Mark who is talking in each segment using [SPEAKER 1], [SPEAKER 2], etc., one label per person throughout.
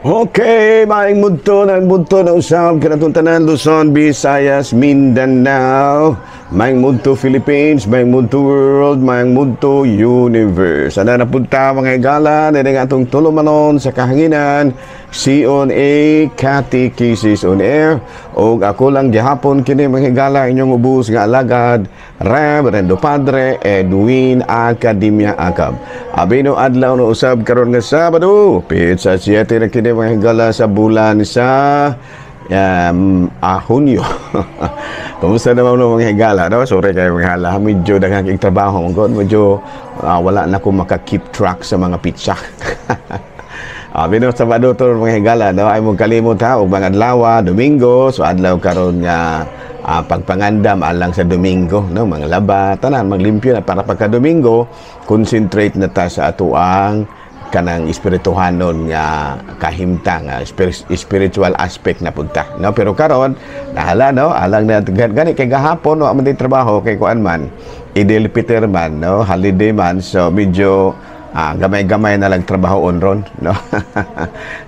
[SPEAKER 1] Okay, maayong budto ng budto na usab kanatong tanan, Luzon, Visayas, Mindanao, maayong budto Philippines, maayong budto world, maayong budto universe. Ana na punta, mga higala, diri nga atong tulumanon sa kahanginan, C on A, Catechesis on Air, og ako lang gihapon kini, mga higala, inyong ubos nga alagad, Reverendo Padre Edwin Academia Acab. Abino adlaw no usab karon nga Sabado, petsa 7 na kini, mga higala, sa bulan sa Hunyo. Kumusta naman no, mga higala, no? Sorry kayo, mga higala, medyo daghang trabaho man, medyo wala na ko maka-keep track sa mga petsa. Bino Sabado to, mga higala, no? Ay mong kalimot ha, og mga adlaw, Domingo, so adlaw karon nga pagpangandam alang sa Domingo, no? Mga laba, tanan maglimpyo na para pagka Domingo, concentrate na ta sa atoang kanang espirituhanon nga kahimtang, spiritual aspect na punta, no? Pero karon nahala, no, alang na gani kay gahapon wa man trabaho kay kuan man, Idil Peter man, no, holiday man, so medyo gamay-gamay na lang trabaho on ron, no,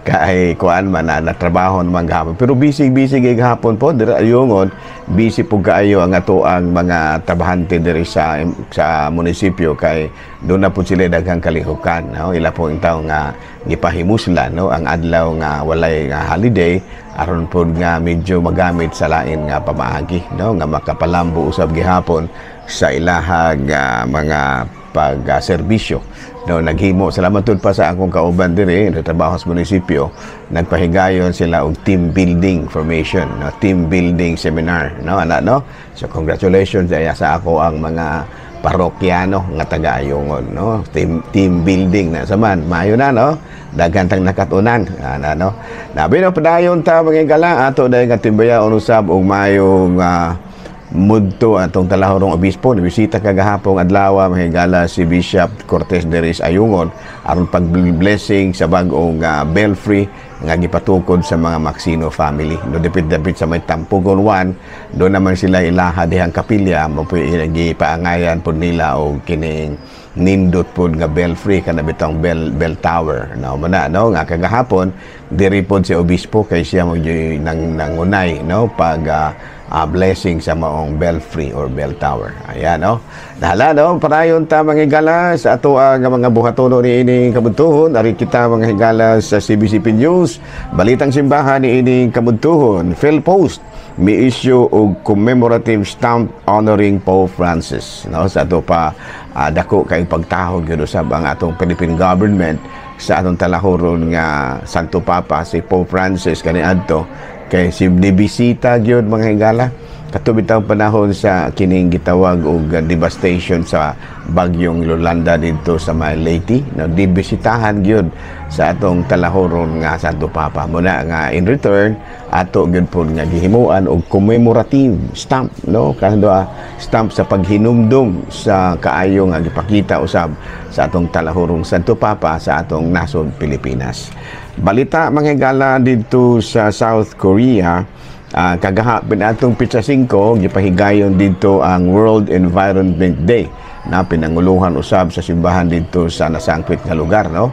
[SPEAKER 1] kay kuan man na natrabaho naman gahapon, pero busy busy gay gahapon po dira ayungon. Busy po kaayo ang ato ang mga trabahante diri sa munisipyo kay doon na po sila daghang kalihukan, no? Ila po ang tawo nga gipahimuslan, no, ang adlaw nga walay nga holiday aron pod nga medyo magamit sa lain nga pamaagi, no, nga makapalambo usab gihapon sa ilahang mga pag-serbisyo, no? Naghimo, salamat tud pa sa akong kauban diri sa trabaho sa munisipyo, nagpahigayon sila og team building formation, no, team building seminar, no, ana, no? So congratulations ay sa ako ang mga parokyano nga taga Ayungon, no? Team building na sa man, maayo na, no, daghan tang nakatunan ana, no? Labi no, padayon ta, mga higala, ato dahil nga timbayaon usab og maayong mudto atong talahorong obispo. Nibisita kagahapong adlaw, mga higala, si Bishop Cortez Deris Ayungon aron pag-blessing sa bag-ong belfry nga gipatukod sa mga Maxino family, no, dapit-dapit sa may Tampugon 1. Doon naman sila ilaha dihang kapilya mo po, gipaangayan pod nila og kining nindot pod nga belfry kana bitong bell tower, no, muna, no, nga kagahapon diri pod si obispo kay siya mo nang nangunay, no, pag blessing sa maong belfry or bell tower. Ayan, no? Dahala, no? Padayon ta, mga higala, sa ato ang mga buhatono ni ining kabuntuhon. Ari kita, mga higala, sa CBCP News. Balitang simbahan ni ining kabuntuhon. PhilPost mi issue og commemorative stamp honoring Pope Francis, no? Sa ato pa dako kay pagtahog gyud usab ang atong Philippine government sa atong talahoron nga Santo Papa, si Pope Francis, kaniadto kay si nibisita gyud, mga higala, kato bitaw panahon sa kining gitawag og devastation sa bagyong Yolanda didto sa may Leyte, no? Dibisitahan gyud sa atong talahoron nga Santo Papa. Muna nga in return ato gyud pod nga gihimuan og commemorative stamp, no, kando stamp sa paghinumdum sa kaayo nga gipakita usab sa atong talahorong Santo Papa sa atong nasod Pilipinas. Balita, mga higala, didto sa South Korea, kagahapon atong petsa 5 gipahigayon didto ang World Environment Day na pinanguluhan usab sa simbahan didto sa nasangpit nga lugar, no?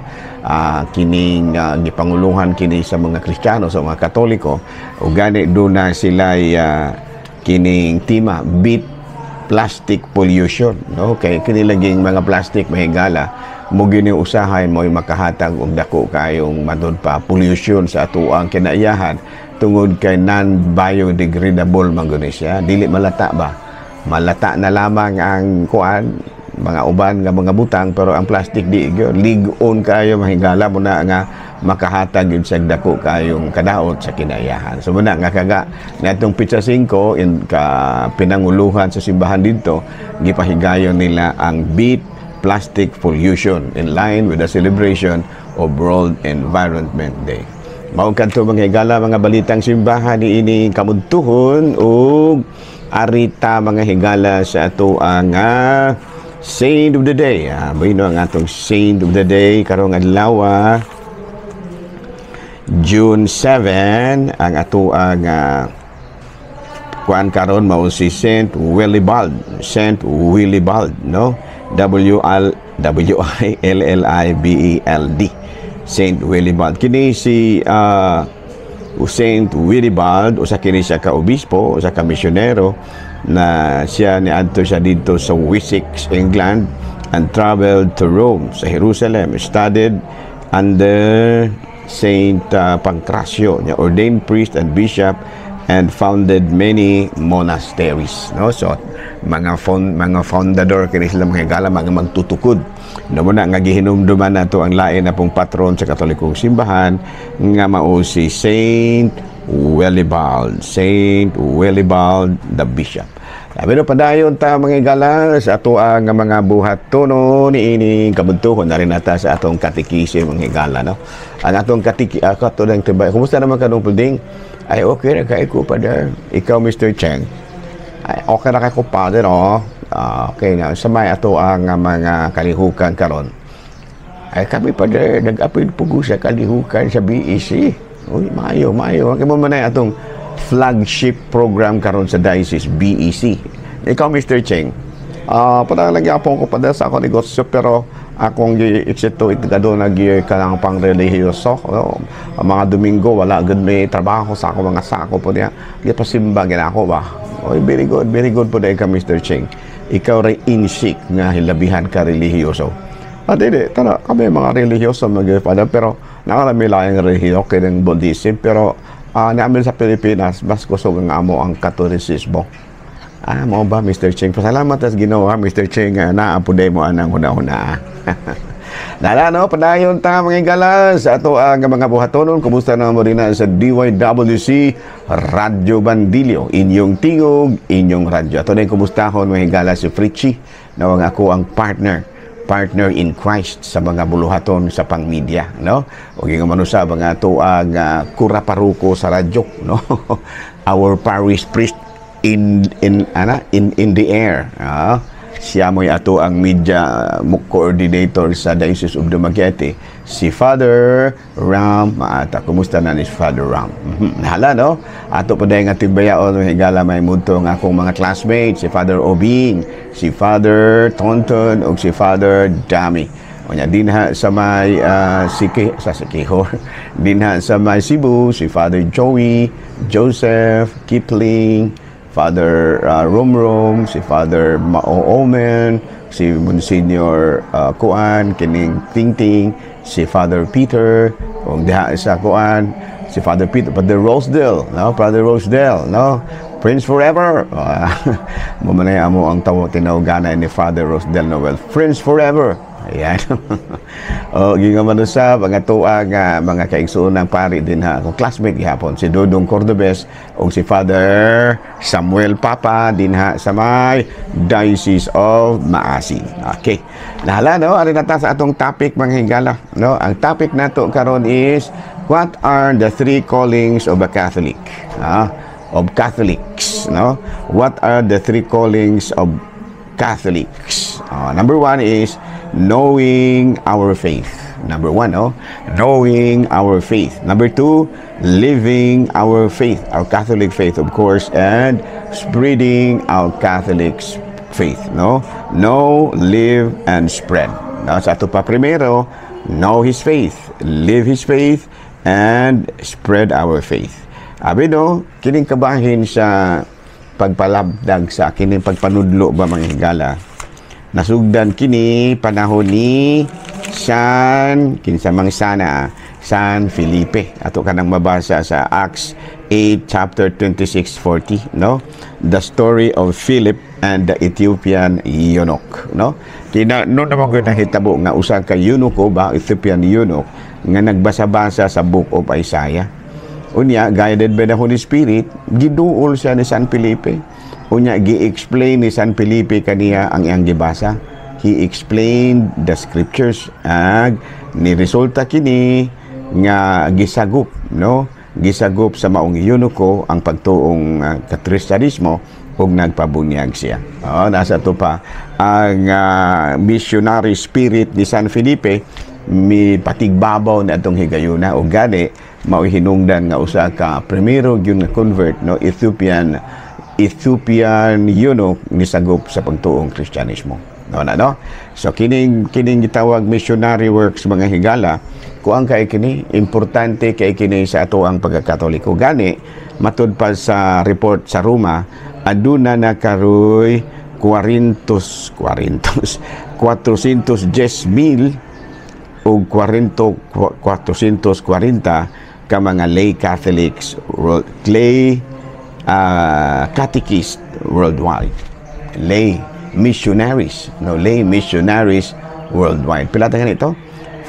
[SPEAKER 1] Kining gipanguluhan kini sa mga Kristiyano, sa mga Katoliko, ug gani duna sila kining tema, "Beat Plastic Pollution," no, kay kini laging mga plastic, mahigala, mo gini usahay mo makahatag og dako kayong matud pa pollution sa atoang kinaiyahan tungod kay non biodegradable man guni siya, dili malata ba, malata na lamang ang kuan, mga uban nga mga butang, pero ang plastic di gyud, lig-on kayo, mahigala. Mo na nga makahatag gyud sa dako kayong kadaot sa kinaiyahan. So muna nga kaga natong petsa 5 in ka pinanguluhan sa simbahan didto, gipahigayon nila ang Beat Plastic Pollution in line with the celebration of World Environment Day. Mao kadto, mga higala, mga balitang simbahan ni ini kamudtuhon ug arita, mga higala, sa ato ang Saint of the Day. Bueno, ang atong Saint of the Day karong adlaw, June 7, ang ato ang kuan karon mao si Saint Willibald. Saint Willibald, no? W L W I L L I B E L D. Saint Willibald. Kini si Saint Willibald, usa kini siya ka obispo, usa ka misyonero na siya niadto siya didto sa Wessex, England, and traveled to Rome, sa Jerusalem, studied under Saint Pancracio, niya ordained priest and bishop and founded many monasteries, no? So mga foundador kini sila, mga higala, mga magtutukod, no? Mao na nga gihinumduman nato ang lain na pong patron sa Katolikong simbahan nga mao si Saint Willibald, Saint Willibald the Bishop. Sabi no, padayon ta, mga higala, sa ato ang mga buhatono niining kabuntuhon na rin nata sa atong katikisi, mga higala, no? Ang atong katiki ako ato lang tibay. Kumusta naman ka nung pulding? Ay, okay ra kay ko, Father. Ikaw, Mr. Cheng? Ay, okay ra kay ko, Father, oh. Ah, okay na. Sa may ato ang mga kalihukan karon? Ay, kami, Father, nag-apil po sa kalihukan sa BEC. Uy, maayo, maayo. Kaya mo man ay atong flagship program karon sa Diocese, BEC. Ikaw, Mr. Cheng? Ah, uh, lang gyapon ko, Father, sa ako negosyo, pero akong gi-exito ito nag ka lang pang relihiyoso. No? Ang mga Domingo, wala gud may trabaho sa ako mga sako po niya. Gipasimba gina ako ba? Oy, very good po dahil ka, Mr. Cheng. Ikaw ray insik nga hilabihan ka relihiyoso. Ah, dili, tara, kami mga relihiyoso mag Father, pero nakarami lang ang relihiyo kining Buddhism, pero namin sa Pilipinas, mas kusog ang amo ang Katolisismo. Ah, mao ba, Mr. Cheng? Pasalamat as Ginoo, ha, Mr. Cheng, naa po mo anang huna-huna. Nala, no, padayon ta, mga higala, sa ato ang mga buhatonon. Kumusta na mo rin sa DYWC Radyo Bandilyo? Inyong tingog, inyong radyo. Ato na yung kumustahon, mga higala, si Fritchie, na ang ako ang partner partner in Christ sa mga buluhaton sa pangmedia, no? O nga manusa mga ato ang kura paruko sa radyo, no? Our parish priest in ana in the air. Ah, siya mo'y ato ang media coordinator sa Diocese of Dumaguete, si Father Ram Maata. Kumusta na ni Father Ram? Hala, no? Ato pa nga timbayaon, higala, may mudto ang akong mga classmates, si Father Obing, si Father Tonton, ug si Father Dami. Unya dinha sa may Siki, sa Sikihor, dinha sa may Cebu, si Father Joey, Joseph, Kipling, Father Romrom, si Father Mao Omen, si Monsignor Kuan, kining Tingting, si Father Peter, kung diha sa Kuan, si Father Peter, Father Rosedale, no? Father Rosedale, no? Prince Forever. Mao man amo ang tawo tinawgana ni Father Rosedale Noel. Prince Forever. Ayan. O, ginga man sa mga tuwa nga mga kaigsuon ng pari din ha. Akong classmate gihapon si Dodong Cordobes o si Father Samuel Papa dinha sa may Diocese of Maasin. Okay. Nahala, no, ari na ta sa atong topic, mga higala, no? Ang topic nato karon is what are the three callings of a Catholic? Ah, of Catholics, no? What are the three callings of Catholics? Number one is knowing our faith. Number one, no? Knowing our faith. Number two, living our faith, our Catholic faith, of course, and spreading our Catholic faith, no? Know, live, and spread. No? Sa ato pa primero, know His faith, live His faith, and spread our faith. Abi no, kining kabahin sa pagpalabdag sa kining pagpanudlo ba, mga higala, nasugdan kini panahon ni San kinsa mang sana San Felipe. Ato kanang mabasa sa Acts 8 chapter 26:40, no? The story of Philip and the Ethiopian eunuch, no? Kina no naman ko nahitabo nga usa ka eunuch ba, Ethiopian eunuch, nga nagbasa-basa sa Book of Isaiah. Unya, guided by the Holy Spirit, giduol siya ni San Felipe. Unya, gi-explain ni San Felipe kaniya ang iyang gibasa. He explained the scriptures. Ag ni resulta kini nga gisagop, no? Gisagop sa maong eunuko ang pagtuong Kristiyanismo ug nagpabunyag siya. Oh, nasa to pa ang missionary spirit ni San Felipe mi patigbabaw na atong higayuna, ug gani mao hinungdan nga usa ka primero gyud nga convert, no, Ethiopian eunuch, nisagop sa pagtuong Kristyanismo. No na, no? So kining gitawag missionary works, mga higala, kuang kay kini, importante kay kini sa ato ang pagkakatoliko. Gani matud pa sa report sa Roma, aduna na karoy 40 40 410 mil o 40 440 ka mga lay Catholics, lay catechist worldwide, lay missionaries, no, lay missionaries worldwide. Pila ta ganito?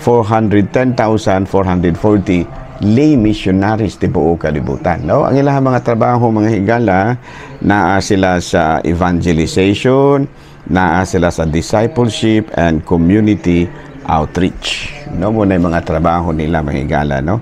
[SPEAKER 1] 410,440 lay missionaries tibuok kalibutan, no? Ang ilang mga trabaho, mga higala, naa sila sa evangelization, naa sila sa discipleship and community outreach, no? Mo na mga trabaho nila, mga higala, no?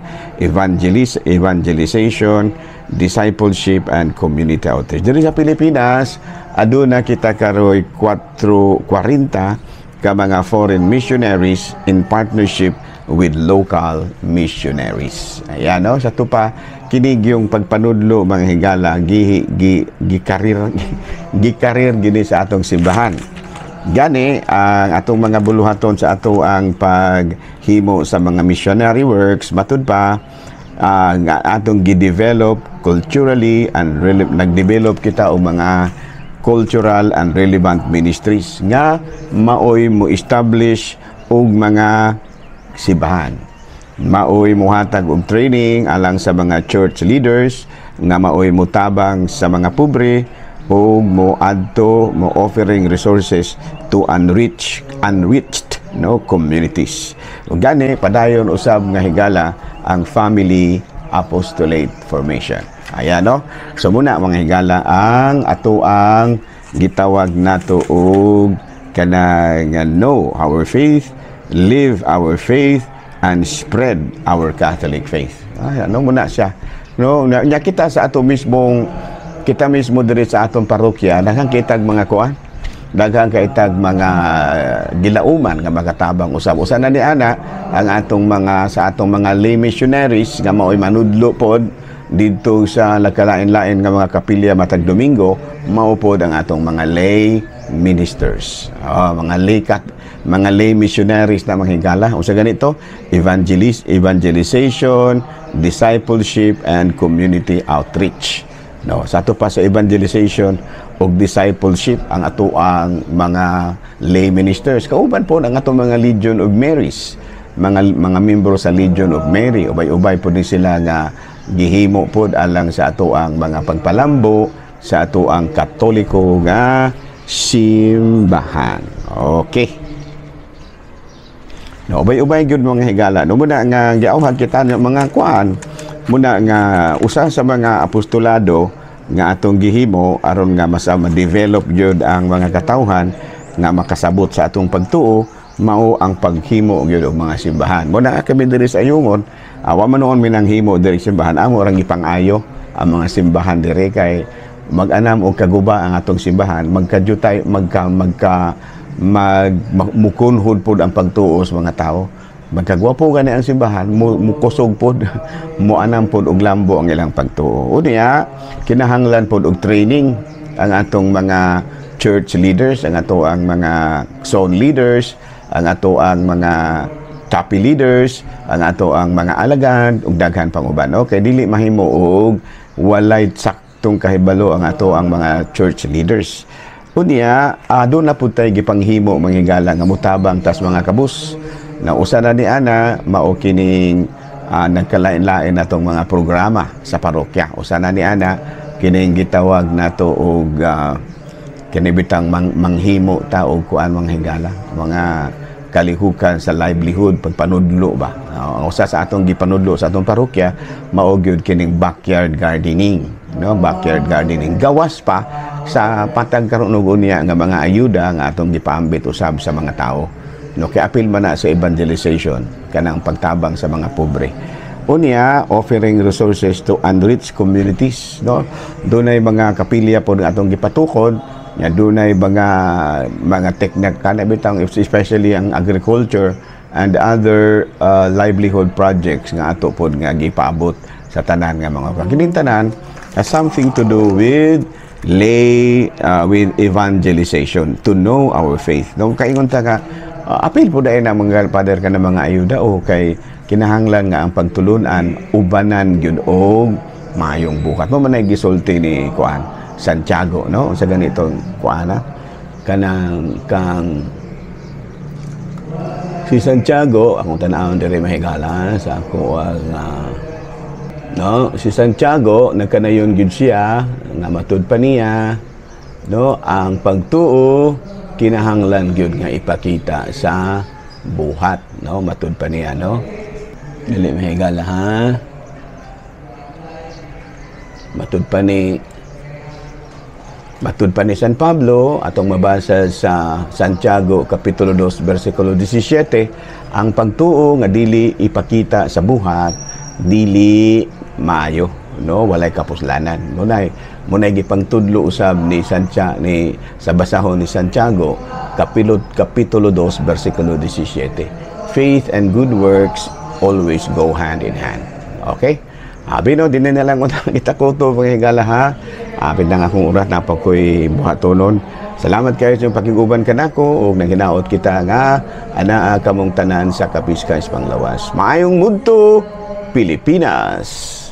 [SPEAKER 1] Evangelization, discipleship and community outreach. Diri sa Pilipinas, aduna kita karoy 440 ka mga foreign missionaries in partnership with local missionaries. Ayan, no? Sa tupa, kinig yung pagpanudlo, mga higala, gi, gi, gi-karir, gi-karir gini sa atong simbahan. Gani, ang atong mga buluhaton sa ato ang paghimo sa mga missionary works, matud pa, nga atong gi-develop culturally and nag-develop kita og mga cultural and relevant ministries nga maoy mo establish og mga simbahan. Maoy muhatag og training alang sa mga church leaders nga maoy mutabang sa mga pobre ug mo adto mo offering resources to unreached, no, communities. Ug gani padayon usab nga higala ang family apostolate formation. Ayan, no. So muna, mga higala, ang ato ang gitawag nato og kanang know our faith, live our faith and spread our Catholic faith. Ay, ano muna siya. No, nya kita sa ato mismong, kita mismo diri sa atong parokya, daghan kitag mga kuan. Daghan kaitag mga gilauman nga makatabang usab. Usa na ni ana ang atong mga sa atong mga lay missionaries nga maoy manudlo pod didto sa lagkalain-lain nga mga kapilya matag Domingo, mao pod ang atong mga lay ministers. Oh, mga lay missionaries na mga higala. Usa ganito, evangelization, discipleship and community outreach. No, sa ato pa sa evangelization ug discipleship ang ato ang mga lay ministers. Kauban po ang atong mga Legion of Marys, mga membro sa Legion of Mary, ubay-ubay po din sila nga gihimo pod alang sa ato ang mga pagpalambo sa ato ang Katoliko nga simbahan. Okay. No, ubay-ubay gyud, mga higala. No, muna nga giawhag kita ng mga kuan, muna nga usa sa mga apostolado nga atong gihimo aron nga mas ma-develop gyud ang mga katawhan nga makasabot sa atong pagtuo mao ang paghimo gyud og mga simbahan. Muna nga kami diri sa Ayungon, awa man noon minanghimo diri sa simbahan, amo orang gipang-ayo ang mga simbahan diri kay mag-anam og kaguba ang atong simbahan, magkajutay, magka magka mag, mag mukunhod pod ang pagtuo sa mga tao. Magkagwapo gani ang simbahan, mukusog pod, muanam pod og lambo ang ilang pagtuo. Unya, kinahanglan pod og training ang atong mga church leaders, ang ato ang mga zone leaders, ang ato ang mga chapel leaders, ang ato ang mga alagad ug daghan pang uban. Okay, dili mahimo og walay saktong kahibalo ang ato ang mga church leaders. Unya, doon na pud tay gipanghimo, mga higala, nga mutabang tas mga kabus. Na usa na ni ana mao kining nagkalain-lain natong mga programa sa parokya. Usa na ni ana kining gitawag nato og kini bitang manghimo ta og kuan, mga higala, mga kalihukan sa livelihood, pagpanudlo ba. Ang usa sa atong gipanudlo sa atong parokya mao gyud kining backyard gardening, no? Backyard gardening gawas pa sa patag karon og unya nga mga ayuda nga atong gipaambit usab sa mga tao, no? Kay apil man na sa evangelization kanang pagtabang sa mga pobre. Unya, offering resources to unreached communities, no? Dunay mga kapilya po nga atong gipatukod nya, dunay mga teknik kana bitang especially ang agriculture and other livelihood projects nga ato pod nga gipaabot sa tanan nga mga kining tanan has something to do with Lay with evangelization to know our faith, no? Kaingon ta ka apil po dahil na mga father ka ng mga ayuda o kay kinahanglan nga ang pagtulunan ubanan gyud og maayong buhat. Mo man ay gisulti ni kuan Santiago, no, sa ganitong kuana kanang kang si Santiago. Akong tan-awon diri, mahigala, sa ako no, si Santiago nagkanayon gyud siya nga matud pa niya, no, ang pagtuo kinahanglan gyud nga ipakita sa buhat, no? Matud pa niya, no? Dili, mahigala, ha. Matud pa ni San Pablo, atong mabasa sa Santiago kapitulo 2 bersikulo 17, ang pagtuo nga dili ipakita sa buhat dili maayo, no? Walay kapuslanan. Munay gipangtudlo usab ni Santiago ni sa basahon ni Santiago kapitulo 2 bersikulo 17. Faith and good works always go hand in hand. Okay? Abi no, dinhi na lang unta kita kuto, mga higala, ha. Apit lang akong oras na pa ko'y buhatonon. Salamat kayo sa inyong pakiguban kanako ug naghinaot kita nga anaa kamong tanan sa Kapiskay Panglawas. Maayong mudto, Pilipinas.